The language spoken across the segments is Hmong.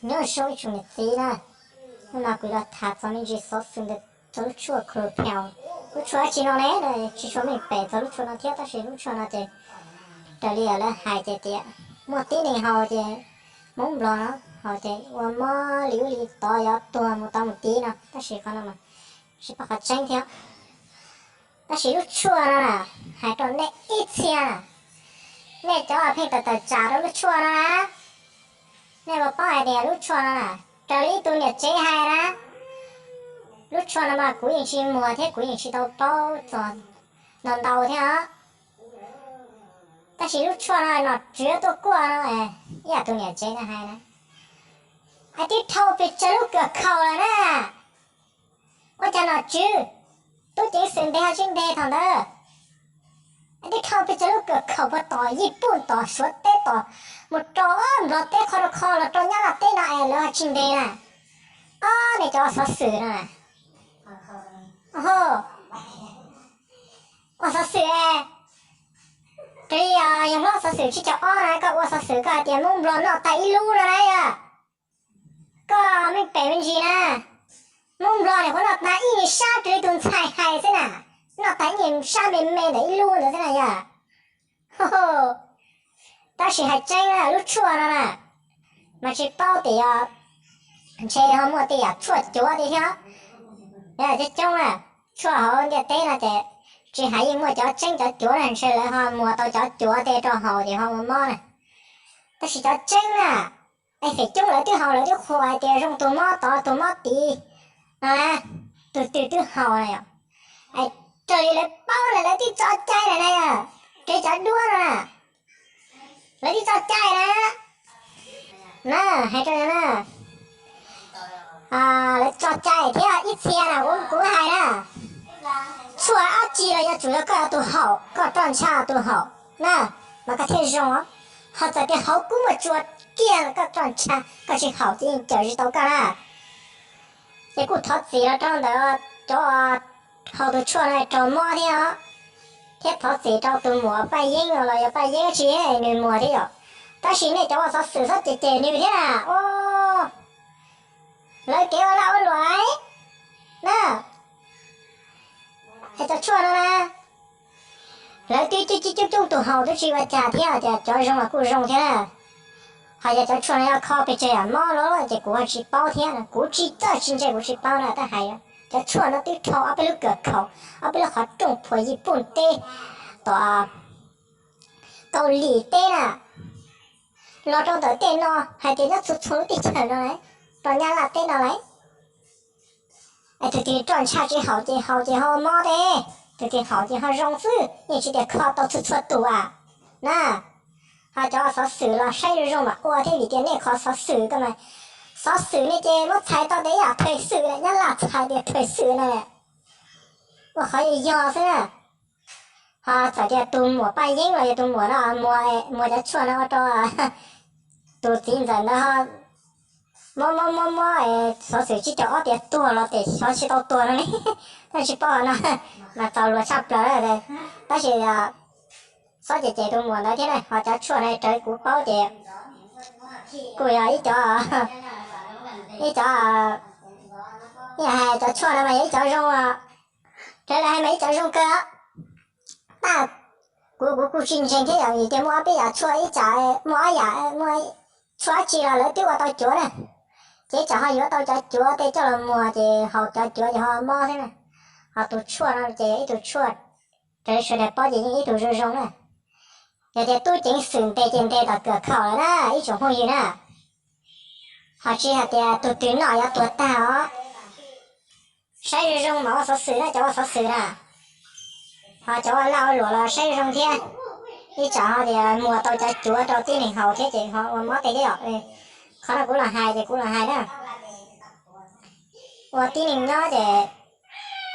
Nyob zoo ib tsoom niam txiv na, hnub no kuv los tham txog me ntsis xov xwm ntawm txog lub tshuaj Clopel. Lub tshuaj dab tsi no ne, tsis tshua meej pem txog lub tshuaj no thiab, tab sis lub tshuaj no ces raws li lawv hais ces tias muaj tib neeg haus ces, Hmoob Nplog no haus ces ua mob li ub li tod yuav tuag mus tau mus tiv no, tab sis qhov no mas tsis paub qhov tseeb thiab. Tab sis lub tshuaj no na, hais rau nej ib txhia na, nej cov pheej tawm tawm tsam rau lub tshuaj no na, nej puas paub hais tias lub tshuaj no na, raws li ib tug niam tsev hais na, lub tshuaj no mas kuv yeej tsis muag thiab kuv yeej tsis tau paub txog ntau ntau thiab os. Tab sis lub tshuaj no nom tswv tuaj kuaj no, ib yam tus niam tsev no hais na, es twb dhau pes tsawg lub kawm khaum lawm na. Ua cas nom tswv tub ceev xwm ntes ho tsis ntes thaum ntawd? Es twb dhau pes tsawg lub kawm khaum puag tom Yij Puj tom Suav teb tom mus rau Nplog teb qhov rau kho los rau Nyab Laj teb no es lawv ho tsis ntes na. Ob, nej cov ua xov xwm no na, ua xov xwm, raws li yawg hlob xov xwm tsib caug ob na, koj ua xov xwm koj hais tias Hmoob Nplog noj tag ib lub no na yog, koj meej pem me ntsis na. Hmoob Nplog nim qhuav noj tag ib nyuag sab raws li tus ntxhais hais xwb na, noj tag ib nyuag sab me me ntawm ib lub ntawd xwb na yog. Tab sis hais tseeb na lub tshuaj no na, mas tsis paub tias yog ntshe ho muaj tej yam tshuaj cuav tiag thiab. Coob coob na, tshuaj hauv ntiaj teb no ces tsis hais yeej muaj cov tseeb cov cuav na, ntshe lawv ho muag tau cov cuav tej rau haus ces ho ua mob na. Tab sis cov tseeb na, es feem coob lawv twb haus lawv twb qhuas hais tias zoo tus mob tod tus mob tid no na, tus twg twb haus na yom. Es raws li lawv paub na lawv twb tso cai lawm na yom, raws cov duab no na, lawv twb tso cai na. Na, hais rau no na, lawv tso cai thiab ib txhia na, kuv hais na, tshuaj dab tsi los yuav tsum yog koj yog tus haus, koj roj ntsha tus haus na, mas koj thiaj zoo. Ho txawm tias hauv kub muaj tsua kiag los koj roj ntsha koj tsis haus ces yeej cawm tsis tau koj na. Ces kuj thov txim los rau ntawm cov haus tus tshuaj no raug mob thiab os, thiab thov txim rau tus muam Paj Yeeb los yog Paj Yeeb tsis nws muag thiab yom. Tab sis nej cov ua xov xwm txhob cem cem nws thiab na. Lawv kev ua lag ua luam na, es cov tshuaj no na, lawv twb coob coob coob tus haus twb tsis ua cas thiab, cov zoo los kuj zoo thiab na. Ho yog cov tshuaj no yog kho pes tsawg yam mob los ces kuv tsis paub thiab, kuv tsis txawj tsis ntse kuv tsis paub na, tab hais cov tshuaj no twb dhau ob peb lub kawm khaum, ob peb lub qhov rooj phuam Yij Puj teb, tom Kaus Lim teb na, los rau ntawm tej no hais tias nyob txhua txhua lub teb chaws no lawm, rau Nyab Laj teb no lawm. Es tus twg roj ntsha tsis haus ces haus ces ho mob thiab, tus twg haus ces ho zoo xwb, yeej tsis tias kho tau txhua txhua tus a. Na, ho cov xov xwm los saib zoo zoo mam ua thiab, vim tias nej qhov xov xwm ko mas, xov xwm nej ces muab txhais tau tias ib yam thawj xwm, Nyab Laj txhais tias thawj xwm na, ua qhov yog yog xwb na. Ho txawm tias tus muam Paj Yeeb los yog tus muam no muag cov tshuaj no ua rau tus txiv ntxawm ntawd ho mob mob mob mob, xov xwm tsib caug ob tias tuag los ces xyov tsis tau tuag no ne. Tab tsis paub no, mas txaus luag tshaj plaws. Tab sis txhob cem cem tus muam ntawd thiab na, ho cov tshuaj no raws kuv paub ces kuj yog ib cov, ib cov, ib yam hais cov tshuaj no mas yog ib cov zoo, raws lawv hais mas ib cov zoo kawg. Tab kuv kuv kuj tsis ntseeg thiab yom, vim tias muaj ob peb yam tshuaj, ib tsam muaj ob yam, muaj tshuaj dab tsi los lawv twb ua tau cuav na. Ces ib tsam ho yuav tau cov cuav tej coj los muag ces haus cov cuav ces ho mob thiab na. Ho tus tshuaj no ces yog ib tug tshuaj raws li sawv daws paub ces yeej ib tug zoo zoo na. Yog tias tub ceev xwm ntes ces ntes tom kawm khaum lawm na ib tsoom phooj ywg na. Ho tsis hais tias tus twg noj yuav tuag tag os. Saib zoo zoo mas ua xov xwm na, cov ua xov xwm na. Ho cov ua lag ua luam los saib zoo thiab. Ib tsam ho tias muag tau cov cuav rau tib neeg haus thiab ces ho ua mob tej thiab yom. Qhov no kuv los hais ces kuv los hais na. Ua tib neeg nyob ces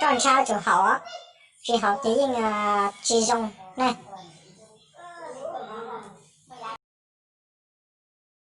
roj ntsha tsum haus, tsis haus ces yeej tsis zoo na.